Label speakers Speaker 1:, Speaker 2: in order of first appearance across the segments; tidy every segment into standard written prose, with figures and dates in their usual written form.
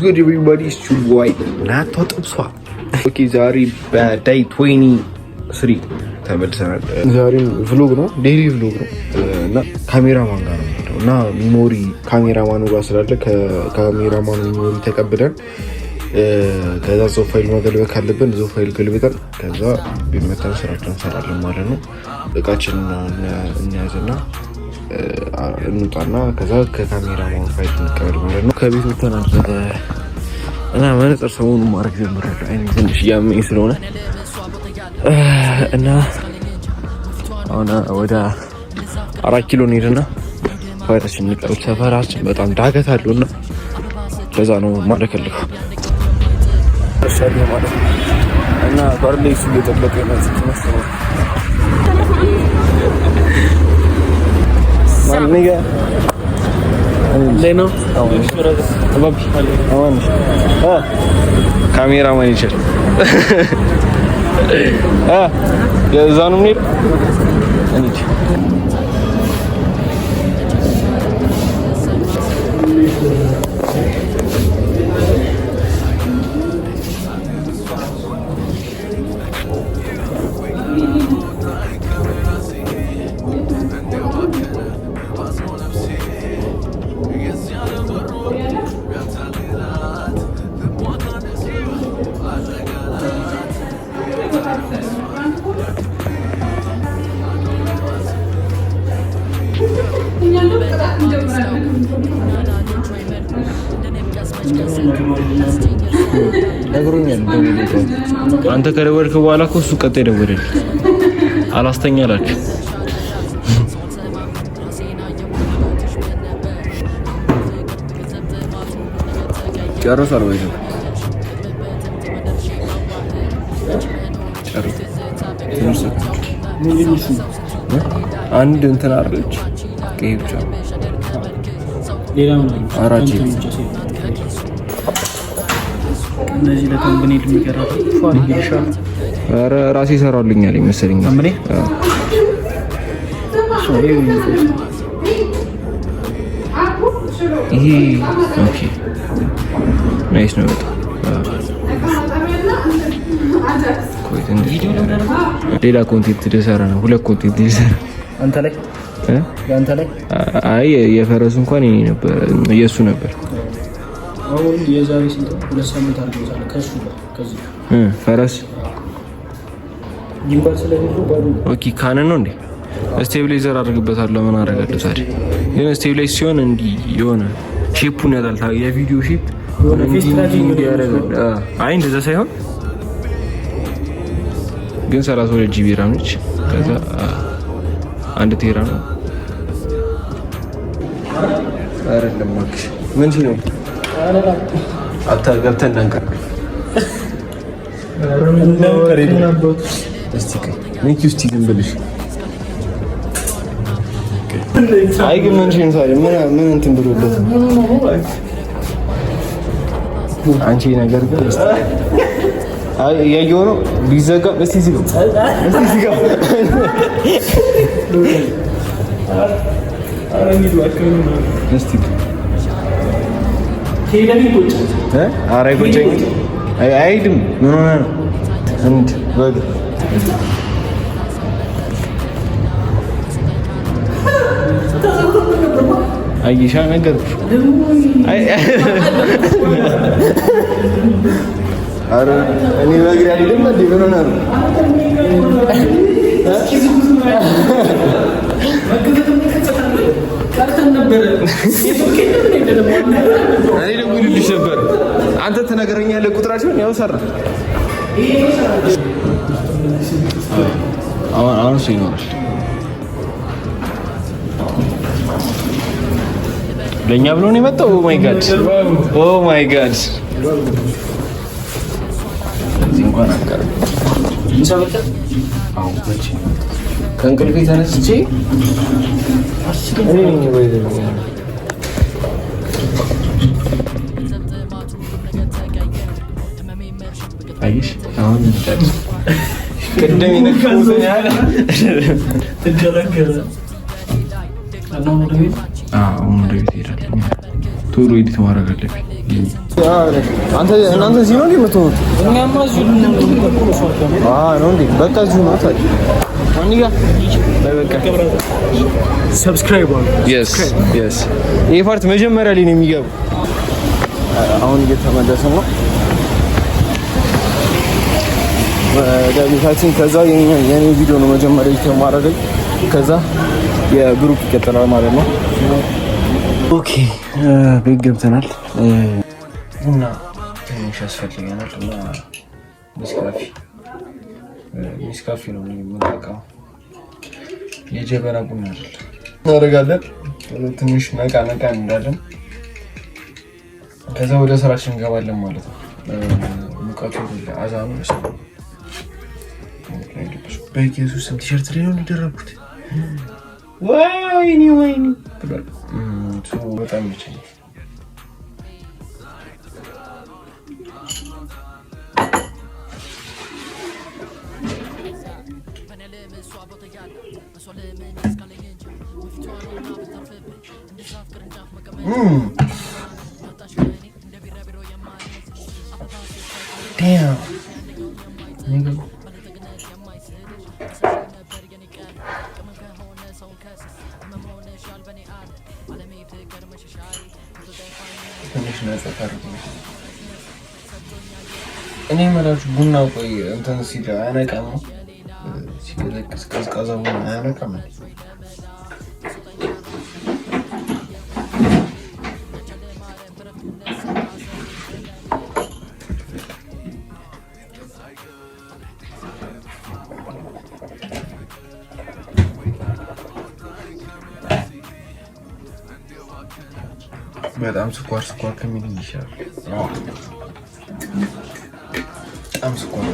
Speaker 1: Good everybody, it's your boy ናቶ ጥብሷ። Okay፣ ዛሬ በ day 23 ተመልሰናል። ዛሬም vlog ነው፣ daily vlog ነው እና ካሜራማን ጋር ነው የምንሄደው እና memory cameraman ኡ ጋር ስላለ ከ cameraman ኡ memory ተቀብለን ከዛ እዛው ፋይል መገልበጥ ካለብን እዛው ፋይል ገልብጠን ከዛ ቢመተን ስራችን እንሰራለን ማለት ነው። እቃችንን እንያዝና እንውጣና ከዛ ከ cameraman ኡ ፋይል እንቀበል ማለት ነው። ከቤት ወጥተናል እና መነጽር ሰሞኑን ማድረግ ጀምሬያለሁ። አይኔ ትንሽ እያመኝ ስለሆነ እና አሁን ወደ 4 ኪሎ እንሄድና ፋይላችን እንቀበል። ሰፈራችን በጣም ዳገት አለው እና ለዛ ነው ማለከልከው ማለት ነው። እና በር ላይ እሱ እየጠበቀ ነው። ካሜራማን ይችላል። የዛ ነው የምንሄደው። እንሂድ። ነግሮኛል። አንተ ከደወልክ በኋላ እኮ እሱ ቀጣይ ደወለልኝ። አላስተኛ አላችሁ። ጨርሷል ወይ? አንድ እንትን አለች ቀይ ብቻ አራት
Speaker 2: እነዚህ ለ thumbnail የሚቀራሉ።
Speaker 1: ኧረ ራሴ ይሰራልኛል መሰለኝ። ይሄ okay nice ነው በጣም። ሌላ content ልሰራ ነው። ሁለት content ልሰራ
Speaker 2: አንተ ላይ አንተ ላይ
Speaker 1: አይ የፈረሱ እንኳን የኔ ነበር የእሱ ነበር።
Speaker 2: አሁን የዛሬ ስንት 2 ሳምንት አድርገውታል። ከእሱ ጋር ከዚህ
Speaker 1: ፈረስ
Speaker 2: gimbal ስለሌለው ባዶ
Speaker 1: Okay Canon ነው እንዴ? Stabilizer አድርግበታለሁ። ምን አደርጋለሁ ታዲያ? ግን stabilize ሲሆን እንዲህ የሆነ shape ኡን ያጣል። የቪዲዮ shape አይ እንደዛ ሳይሆን ግን 32 GB RAM ነች። ከዛ 1 tera ነው አይደለም። እባክሽ ምን ሲል ነው ገብተን እንዳንቀር እስቲ ዝም ብልሽ። አይ ግን ምን ሲል ታዲያ ምን እንትን ብሎበት አንቺ ነገር ግን አይ እያየሁ ነው ቢዘጋ። እስቲ ዝጋው፣ እስቲ ዝጋው። እስቲ ኧረ አይቆጨኝም፣ አይሄድም። ምን ሆነህ ነው? እንሂድ በእግር። አየሻ ነገርኩሽ። ኧረ እኔ በእግሬ አልሄድም። እንደ ምን ሆነህ ነው? እኔ ደውልልሽ ነበር። አንተ ትነግረኛለህ ቁጥራቸውን። ያው ሰራ። አሁን እሱ ይኖራል። ለእኛ ብሎ ነው የመጣው። Oh my God፣ oh my God። እዚህ እንኳን አትቀርም። ከእንቅልፌ ተነስቼ እኔ ነኝ ወይ አየሽ፣ አሁን ቅድም የነካሁትን ያህል አሁን ወደ ቤት እሄዳለሁ። ቶሎ edit ማድረግ አለብኝ። አንተ እናንተ እዚህ ነው እንዴ የምትሆኑት?
Speaker 2: እኛማ እዚሁ
Speaker 1: ነው እንዴ? በቃ እዚሁ ነው ታዲያ። በቃ
Speaker 2: Subscribe አድርጉ።
Speaker 1: Yes yes። ይሄ part መጀመሪያ ላይ ነው የሚገባው። አሁን እየተመለስን ነው ወደ ቤታችን። ከዛ የኔ ቪዲዮ ነው መጀመሪያ የተማረገኝ፣ ከዛ የብሩክ ይቀጥላል ማለት ነው። Okay ቤት ገብተናል። ቡና ትንሽ ያስፈልገናል እና ኔስካፌ ነው የምንጠቀመው። የጀበና ቡና አይደለም። እናደርጋለን ትንሽ ነቃ ነቃ እንዳለን ከዛ ወደ ስራችን እንገባለን ማለት ነው። ሙቀቱ አዛኑ በኢየሱስ ስም ቲሸርት ላይ ነው የደረብኩት። ወይኔ ወይኔ ብሏል። በጣም ይመቸኛል። Damn. Nigga. ትንሽ እኔ የምላችሁ ቡና ቆይ እንትን ሲል አያነቃም ነው ሲቀዘቅዝ ቀዝቃዛ ቡና አያነቃም ነው። በጣም ስኳር ስኳር ከሚል ይሻላል። በጣም ስኳር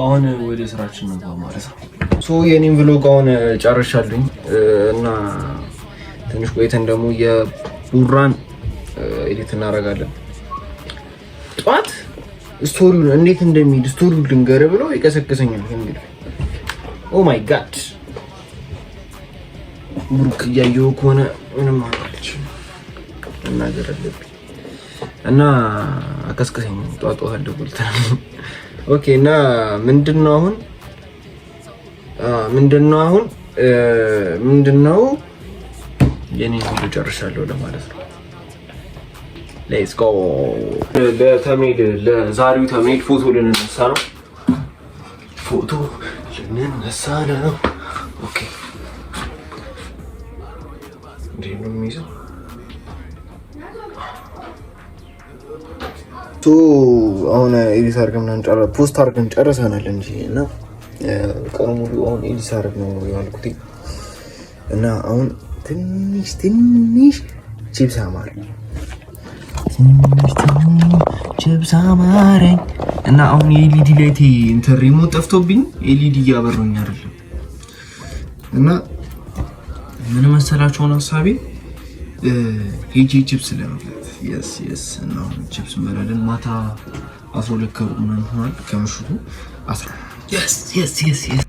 Speaker 1: አሁን ወደ ስራችን እንግባ ማለት ነው። የኔን vlog አሁን ጨርሻለኝ እና ትንሽ ቆይተን ደግሞ የቡራን edit እናደርጋለን። ጠዋት story ውን እንዴት እንደሚሄድ story ውን ልንገርህ ብሎ ይቀሰቅሰኛል። እንግዲህ oh my God ብሩክ እያየሁ ከሆነ ምንም አልችልም፣ መናገር አለብኝ እና አቀስቅሰኝ ጠዋት ጠዋት አልደውልልህም። Okay እና ምንድነው አሁን ምንድነው አሁን ምንድነው የኔ ቪዲዮ ጨርሻለሁ ለማለት ነው። Let's go። ለ thumbnail ለዛሬው thumbnail ፎቶ ልንነሳ ነው። ፎቶ ልንነሳ ነው። Okay እንዴት ነው የሚይዘው? አሁን edit አድርገን ምናምን post አድርገን ጨርሰናል እንጂ እና ቀኑ ሙሉ አሁን edit አድርግ ነው ያልኩት እና አሁን ትንሽ ትንሽ ቺፕስ አማረኝ፣ ትንሽ ትንሽ ቺፕስ አማረኝ እና አሁን የ LED light እንትን remote ጠፍቶብኝ LED እያበራኝ አይደለም እና ምን መሰላችሁን ሀሳቤ ሄጄ ቺፕስ ለመብላት yes yes እና አሁን ቺፕስ እንበላለን። ማታ 12 ከሩብ ምናምን ሆኗል ከምሽቱ yes yes yes yes